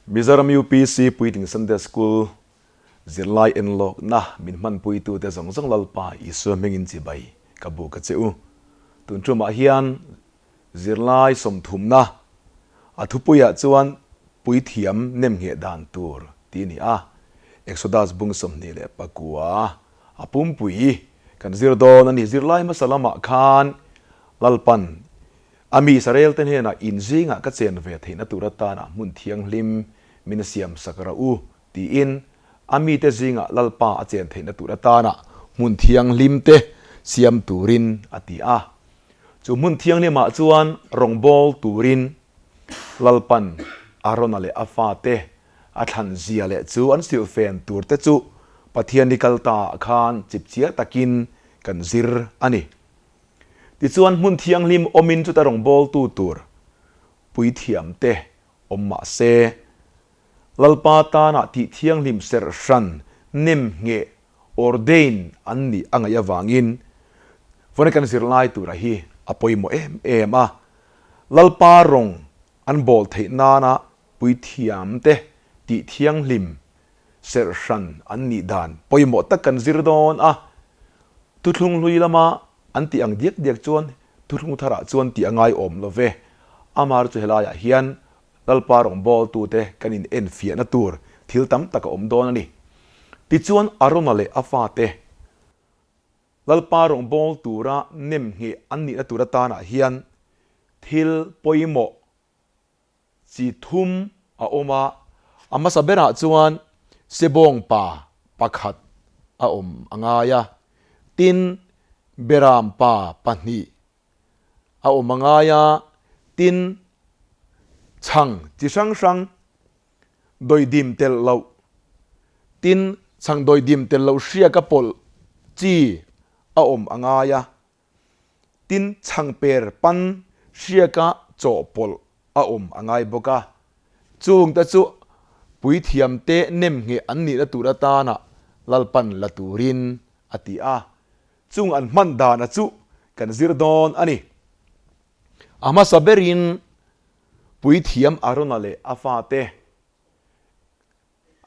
Mizoram UPC Puitling Sunday School zirlai enlawkna min hmanpuitute zawng zawng Lalpa Isua hmingin chibai ka buk a che u. Tun tumah hian zirlai sawmthumna a thupuiah chuan puithiam nemngheh dan tur tih a ni a, Exodus bung 29 a pumpui kan zir dawn a ni. Zirlai hmasa lamah khan Lalpan A mi Israel te hnenah in zingah ka chen ve theihna tur atana hmun thianghlim min siam sak rah u, tiin a mite zingah Lalpa a chen theihna tur atana hmun thianghlim te siam turin a ti a. Chu hmun thianghlimah chuan rawngbâwl turin Lalpan Arona leh a fate a thlan zia leh chu an silhfen tur te chu Pathian ni kal taah khan chipchiar takin kan zir a ni. Tichuan hmun thianghlim awmin chuta rawngbawltu tur puithiamte awm mah se, Lalpa tana tih thianghlim serh hran nem ngheh, ordain, an nih a ngaih avangin vawn kan zirlai tura hi a pawimawh em em a. Lalpa rawng an bawl theih nana puithiamte tih thianghlim serh hran an nih dan pawimawh tak kan zir dawn a, thuthlung hlui lama an tih ang diak diak chuan thuthlung tharah chuan tih a ngaiawm lo ve. Amar chu helaiah hian Lalpa rawngbawltute kan in enfiahna tur thil tam tak a awm dawn a ni. Tichuan Arona leh a fate Lalpa rawngbâwl tura nemngheh an nihna tur atanah hian thil pawimawh Chi thum a awm a, a hmasa berah chuan sebawng pa pakhat a awm a ngai a, tin beram pa pahnih a awm a ngai a, tin chhang chi hrang hrang dawidim telh loh, tin chhang dawidim telh loh hriaka pawlh chi a awm a ngai a. Tin, chhangper pan hriaka chawhpawlh a awm a ngai bawk a, chungte chu puithiamte nemngheh an nihna tur atana Lalpan la turin a ti a, chung an hman dana chu kan zir dawn a ni. A hmasa berin puithiam Arona leh a fate,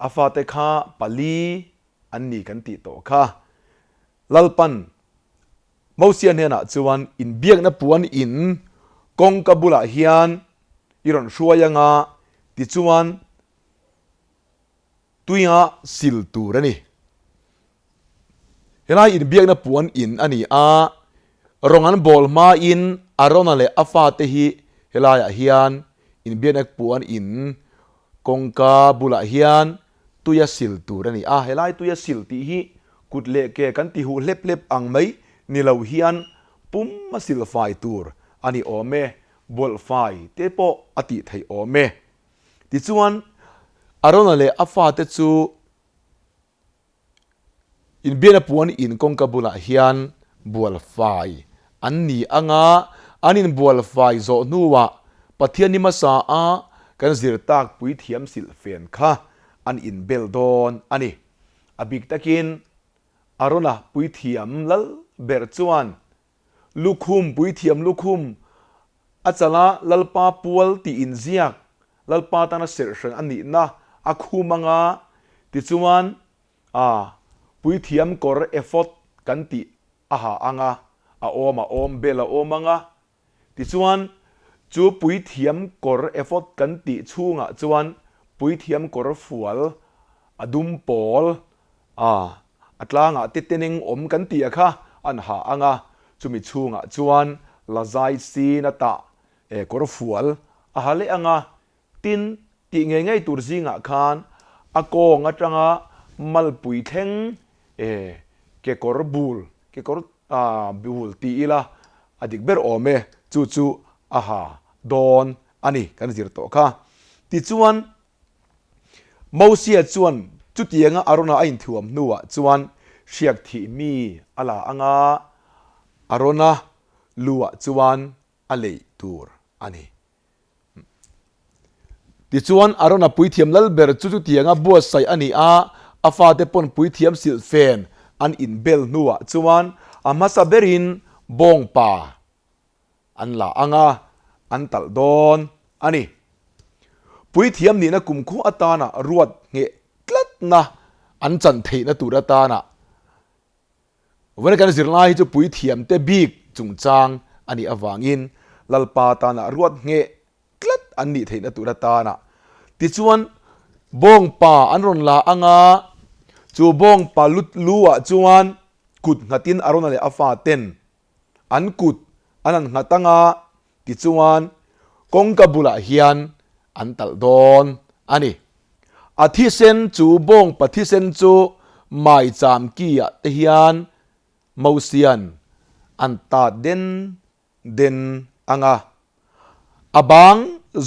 a fate kha pali an ni kan tih tawh kha. Lalpan Mosia hnenah chuan inbiakna puan in kawngka bulah hian i rawn hruai anga tichuan tuia sil tur a ni. Helai inbiakna puan in a ni a, rawng an bawl hmain Arona leh a fate hi helaiah hian inbiakna puan in kawngka bulah hian tuia sil tur a ni a. Helai tuia sil tih hi kut leh ke kan ti huh hlep hlep ang mai ni lo hian pum a sil fai tur a ni awm e, bawlh fai te pawh a tih theih awm e. Tichuan, Arona leh a fate chu Inbiakna puan in kawngka bulah hian bual fai an ni ang a, an inbual fai zawh hnuah Pathian ni hmasa a kan zir tak puithiam silhfen kha an inbel dawn a ni. A bik takin Arona puithiam lal ber chuan lukhum puithiam lukhum a chala Lalpa pual tih inziak Lalpa tana serhhran a nihna a khum ang a, tichuan a puithiam kawr ephod kan tih a ha ang a, a awm a awm bel a awm ang a, tichuan chu puithiam kawr ephod kan tih chhungah chuan puithiam kawr fual a dum pawl a a tlangah te teneng awm kan tih a kha an ha ang a, chumi chhungah chuan lazai sin a tah E kawr fual a ha leh ang a, tin, tih ngei ngei tur zingah khan a kawng atanga malpui thleng e kekawr bul, kekawr bul ti ila a dik ber awm e, chu chu a ha dawn a ni kan zir tawh kha. Tichuan, Mosia chuan chutianga Arona a inthuam hnuah chuan hriak thih mi a la ang a, Arona luah chuan a leih tur a ni. Tichuan, Arona puithiam lal ber chu chutianga buatsaih a ni a, a fate pawn puithiam silhfen an inbel hnuah chuan a hmasa berin bawngpa an la ang a, an talh dawn a ni. Puithiam nihna kumkhua atana ruat ngheh tlatna an chan theihna tur atana Vawiin kan zirlai hi chu puithiamte bik chungchang a nih avangin Lalpa tana ruat ngheh tlat an nih theihna tur atana tichuan bawngpa an rawn la anga chu bawngpa lut lu ah chuan kut nghatin Arona leh a fa ten an kut an han nghat anga tichuan kawngka bulah hian an talh dawn a ni. A thisen chu bawngpa thisen chu maicham ki ah te hian Mosian an tat den den anga a bang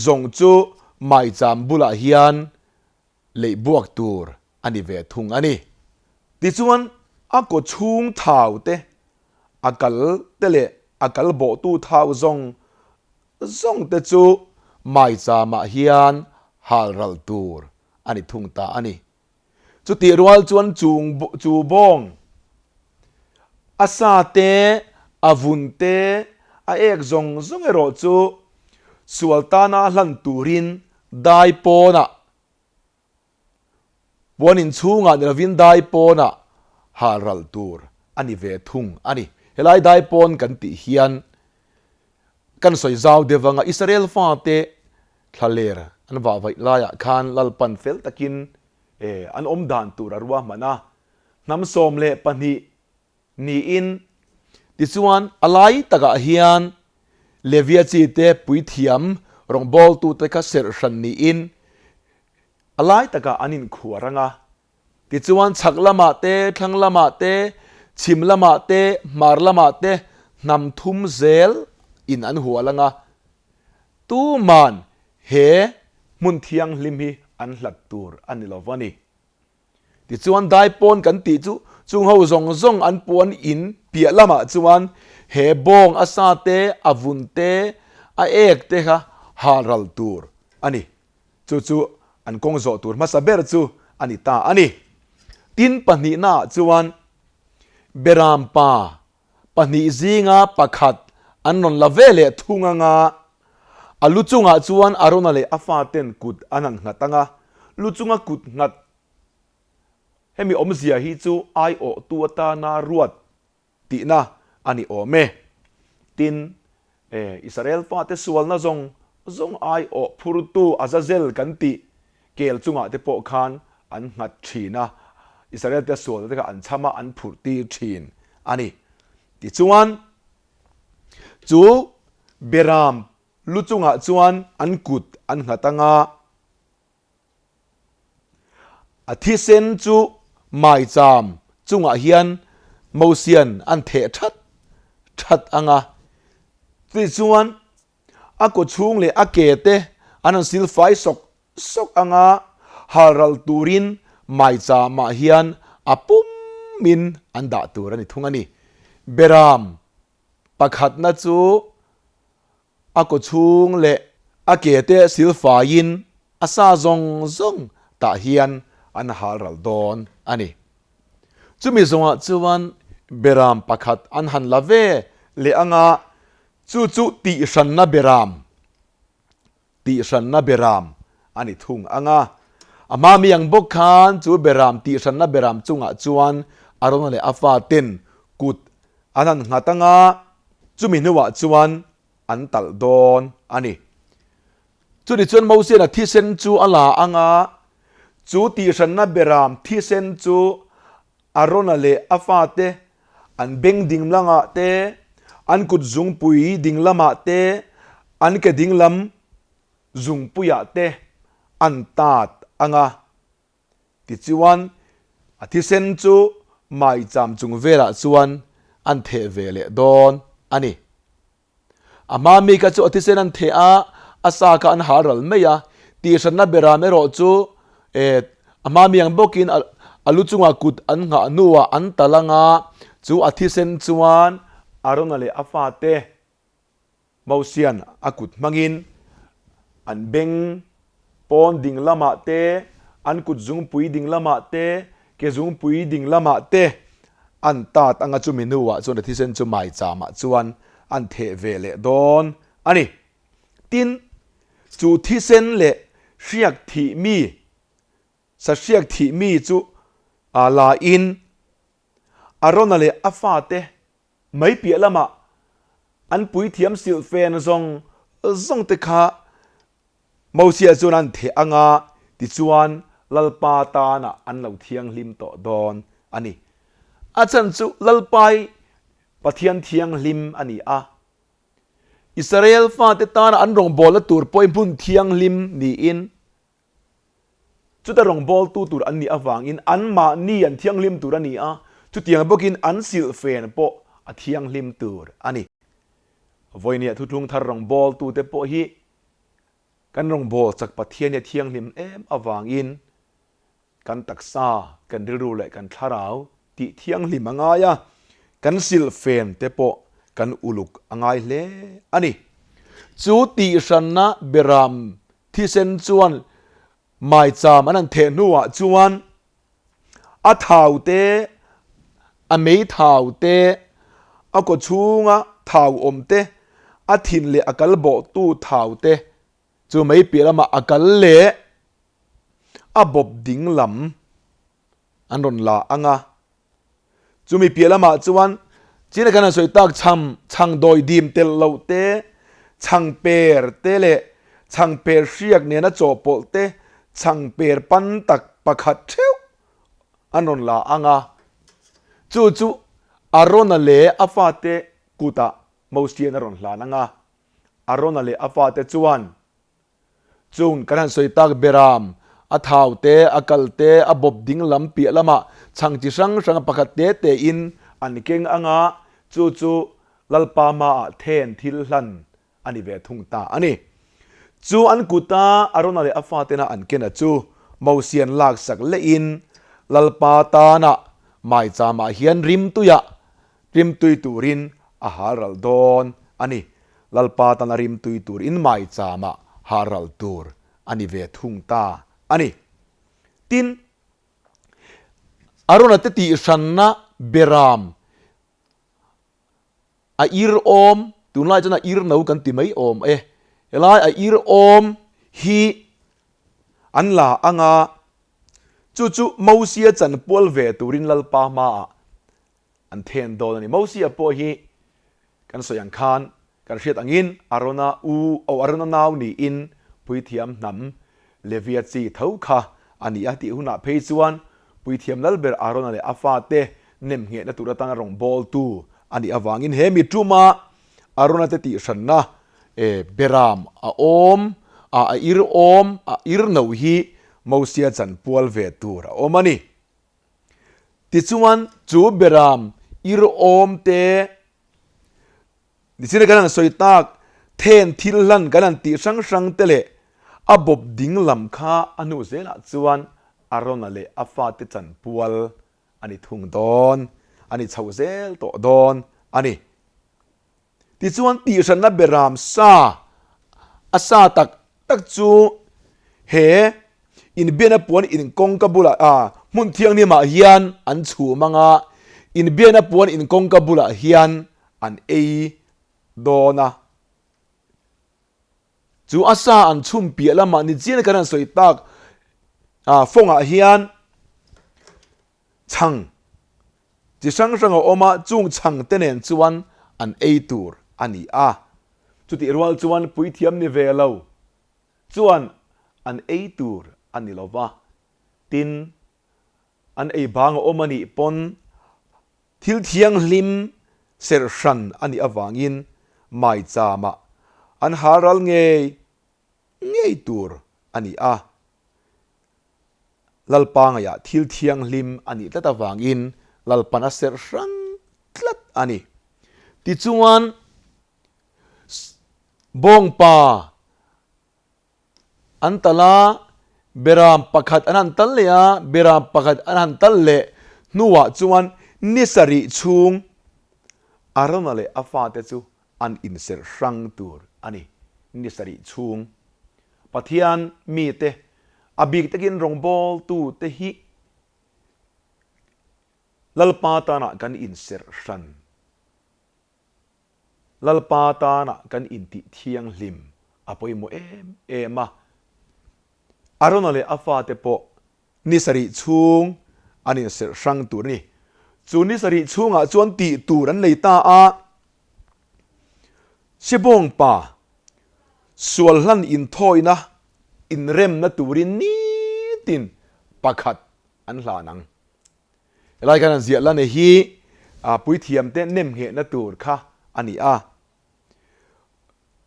zawng chu maicham bulah hian leih buak tur a ni ve thung a ni. Tichuan a kaw chhung thau te, a kal te leh a kal bawhtu thau zawng zawng te chu maichamah hian hal ral tur a ni thung ta a ni. Chutih rual chuan chung chu bawng a sa te, a vun te, a ek zawng zawng erawh chu sual tana hlan turin dai pawnah, puan inchhungah ni lovin dai pawnah hal ral tur a ni ve thung a ni. Helai dai pawn kan tih hian kan sawi zau deuh anga Israel fate Thlaler an vah vaih laiah khan Lalpan fel takin an awm dan tur a ruahman a, hnam 12 niin tichuan a lai takah hian Levia chi te puithiam rawngbawltute kha serh hran niin a lai takah an inkhuar ang a, tichuan chhak lamah te, thlang lamah te, chhim lamah te, hmar lamah te hnam thum zel in an hual ang a, Tuman he hmun thianghlim hi an hlat tur a ni lo va ni. Tichuan daipawn kan tih chu chung ho zawng zawng an puan in piah lamah chuan he bawng a sa te, a vun te, a ek te kha hal ral tur a ni. Chu chu an kawng zawh tur hmasa ber chu a ni ta a ni. Tin pahnihnaah chuan Beram pa 2 zinga pakhat an rawn la ve leh thung anga a lu chungah chuan Arona leh a faten kut an han nghat anga lu chunga kut nghat hemi awmzia hi chu aiawhtu atana ruat tihna a ni awm e. Tin, Israel fate sualna zawng zawng aiawh phurtu Azazel kan tih kel chungah te pawh khan an nghat thin a, Israel te sualna te kha an chham a, an phurh tir thin a ni. Tichuan, chu Beram lu chungah chuan an kut an nghat anga, a thisen chu maicham chungah hian Mosian an theh that that anga, tichuan A kaw chhung leh a ke te an han sil fai sawk sawk anga halral turin maicham-ah hian a pumin an dah tur a ni thung a ni. Beram pakhatna chu a kaw chhung leh a ke te sil faiin a sa zawng zawng tah hian an halral dawn a ni. Chumi zawngah chuan beram pakhat an han la ve leh anga Chu chu tihhranna beram, tihhranna beram a ni thung ang a. A hma mi ang bawk khan chu beram, tihhranna beram chungah chuan Arona leh a faten kut an han nghat ang a, chumi hnuah chuan an talh dawn a ni. Chuni chuan Mosian a thisen chu a la ang a, chu tihhranna beram thisen chu Arona leh a fate an beng ding langah te, an kut zungpui ding lamah te, an ke ding lam zungpuiah te an tat ang a. Tichuan, a thisen chu maicham chung velah chuan an theh ve leh dawn a ni. A hma mi kha chu a thisen an theh a, a sa kha an hal ral mai a, tihhranna beram erawh chu eh a hma mi ang bawkin a lu chungah kut an nghah hnuah an tal anga chu a thisen chuan Arona leh a fate Mosian a kut hmangin an beng pawn ding lamah te, an kut zungpui ding lamah te, ke zungpui ding lamah te an tat anga chumi hnuah chuan a thisen chu maichamah chuan an theh ve leh dawn a ni. Tin, chu thisen leh hriak thih mi, sa hriak thih mi chu la in Arona leh a fate mai piah lamah an puithiam silhfen zawng zawng te kha Mosia chuan an theh anga tichuan Lalpa tanah an lo thianghlim tawh dawn a ni. A chhan chu Lalpai Pathian thianghlim a ni a. Israel fate tana an rawngbawlna tur pawh hi hmun thianghlim niin chuta rawngbawltu tur an nih avangin anmahni an thianghlim tur a ni a, chutiang bawkin an silhfen pawh a thianghlim tur a ni. Vawinia thuthlung thar rawngbawltute pawh hi kan rawngbâwl chak Pathian hi a thianghlim em avangin kan taksa, kan rilru leh kan thlarau tih thianghlim a ngai a, kan silhfen te pawh kan uluk a ngai hle a ni. Chu tihhranna beram thisen chuan maicham an han theh hnuah chuan a thau te, a mei thau te, a kaw chhunga thau awm te, a thin leh a kal bawhtu thau te chu mei piah lamah a kal leh a bawp ding lam an rawn la ang a. Chumi piah lamah chuan China khan an sawi tak chham chhang dawi dim telh loh te, chhang per te leh chhang per hriak nena chawhpawlh te, chhang per pan tak pakhat theuh an rawn la ang a. Chu chu Arona leh a fate kutah Mosian a rawn hlan ang a. Arona leh a fate chuan Chung kan han sawi tak beram, a thau te, a kal te, a bawp ding lam piah lamah chhang chi hrang hrang pakhat te te in an keng anga chu chu Lalpa hmaah then thil hlan a ni ve thung ta a ni. Chu an kuta Arona leh a fatena an kena chu Mosian laksak lehin Lalpa tana maicham-ah hian rimtuiah Rimtui turin a hal ral dawn a ni. Lalpa tana rimtui tur in maichama hal ral tur a ni ve thung ta a ni. Tin, Arona te tihhranna beram a ir awm, tunlai chuan a ir no kan ti mai awm e, helai a ir awm hi an la anga chu chu Mosia chanpual ve turin Lalpa hmaah an then dawn a ni. Mosia pawh hi kan sawi ang khan kan hriat angin Arona u oh Arona nau niin puithiam hnam Levia chi tho kha a ni a tih hunah phei chuan puithiam lalber Arona leh a fate nemnghehna tur atana rawngbawltu a nih avangin he mi tuma Arona te tihhranna e beram a awm a a ir awm a ir no hi Mosia chanpual ve tur a awm a ni. Tichuan, chu beram irhawm te nichina kan han sawi tak then thil hlan kan han tih hrang hrang te leh a bawp ding lam kha a hnu zelah chuan Arona leh a fate chanpual a ni thung dawn, a ni chho zel tawh dawn a ni. Tichuan tihhranna beram sa a sa tak tak chu he inbiakna puan inkawngka bulah ah hmun thianghlimah hian an chhum ang a, inbiakna puan inkawngka bulah hian an ei dawn a. Chu a sa an chhum piah lamah ni chian kan han sawi tak ah fawngah hian chhang chi hrang hrang a awm a, chung chhang te nen chuan an ei tur a ni a. Chutih rual chuan puithiam ni ve lo chuan an ei tur a ni lo va, tin, an ei bang a awm a nih pawn thil thianghlim serh hran a nih avangin maichama an halral ngei ngei tur a ni a. Lalpa ngaihah thil thianghlim a nih tlat avangin Lalpan a serh hrang tlat a ni. Tichuan, bawngpa an tal a, beram pakhat an han tal leh a, beram pakhat an han tal leh hnuah chuan ni sarih chhung Arona leh a fate chu an inserh hrang tur a ni. Ni sarih chhung Pathian mite, a bik takin rawngbawltute hi Lalpa tanah kan inserh hran. Lalpa tanah kan intih thianghlim a pawimawh em em a. Arona leh a fate pawh ni sarih chhung an inserh hrang tur a ni. Chu ni sarih chhungah chuan tih tur an nei ta a, Sibawng pa sual hlan inthawina inremna turin nitin pakhat an hlan ang. Helai khan an ziah lane hi puithiamte nemnghehna tur kha a ni a.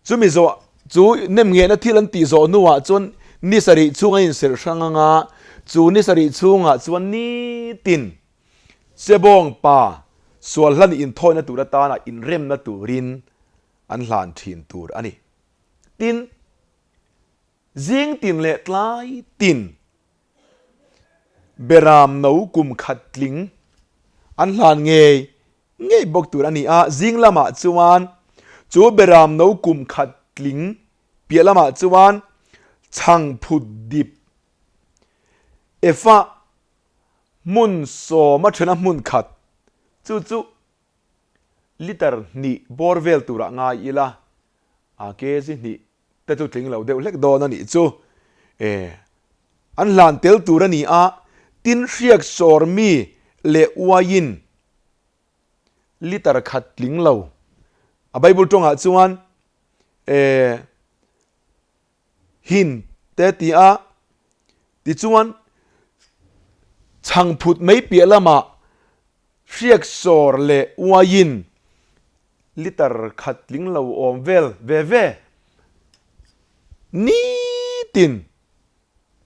Chumi zawh chu nemnghehna thil an tih zawh hnuah chuan ni sarih chhung an inserh hrang ang a, chu ni sarih chhungah chuan nitin Sebawng pa sual hlan inthawina tur atana inremna turin an hlan thin tur a ni. Tin, zing tin leh tlai tin Beram no kum khat tling an hlan ngei ngei bawk tur a ni a, zing lamah chuan chu beram no kum khat tling piah lamah chuan chhang phut dip efa hmun sawma thena hmun khat chu chu liter hnih bawr vel turah ngai ila a kg hnih te chu tling lo deuh hlek dawn a nih chu. E, an hlan tel tur a ni a, tin hriak sawr mi leh uaiin liter khat tling lo. A Bible tawngah chuan e, hin te ti a, tichuan chhangphut mai piah lamah Hriak sawr leh uaiin liter khat tling lo awm vel ve ve. Nitin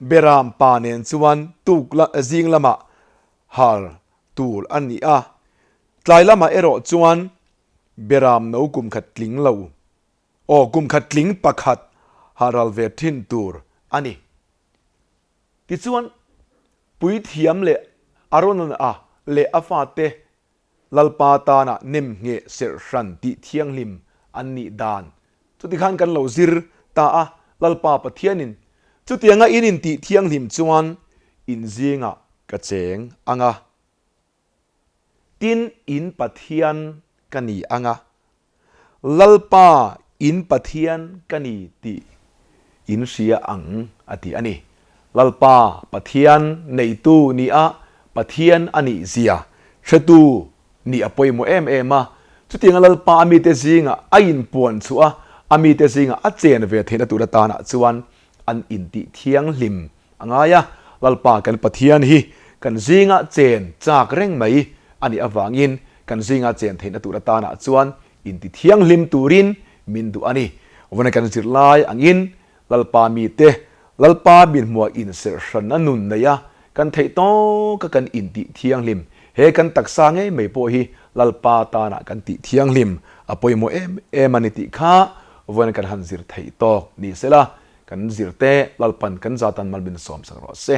Beram pa nen chuan tuk zing lamah hal tur a ni a, tlai lamah erawh chuan Beram no kum khat tling lo aw kum khat tling pakhat hal ral ve thin tur a ni. Tichuan, puithiam leh Aronona leh a fate Lalpa tana nemngheh serh hran tih thianghlim an nih dan chuti khan kan lo zir ta a, Lalpa Pathianin chutianga in intih thianghlim chuan in zingah ka cheng ang a. Tin, in Pathian ka ni ang a, Lalpa in Pathian ka ni tih in hria ang, a ti a ni. Lalpa Pathian neitu ni a, Pathian a nih zia hretu nih a pawimawh em em a. Chutianga Lalpa a mite zingah a inpuan chhuah a, a mite zingah a chen ve theihna tur atanah chuan an intih thianghlim A ngai a, Lalpa kan Pathian hi kan zinga chen chak reng mai a nih avangin kan zinga chen theihna tur atanah chuan inti thianghlim turin min duh a ni. Vawna kan zirlai angin Lalpa mite, Lalpa min hmuah inserh hranna nun neia kan theih tawka kan intih thianghlim, he kan taksa ngei mai pawh hi Lalpa tanah kan tih thianghlim a pawimawh em em a ni tih kha vawna kan han zir theih tawk ni sela. Kan zirte Lalpan kan zatan malmin sawmsak rawh se.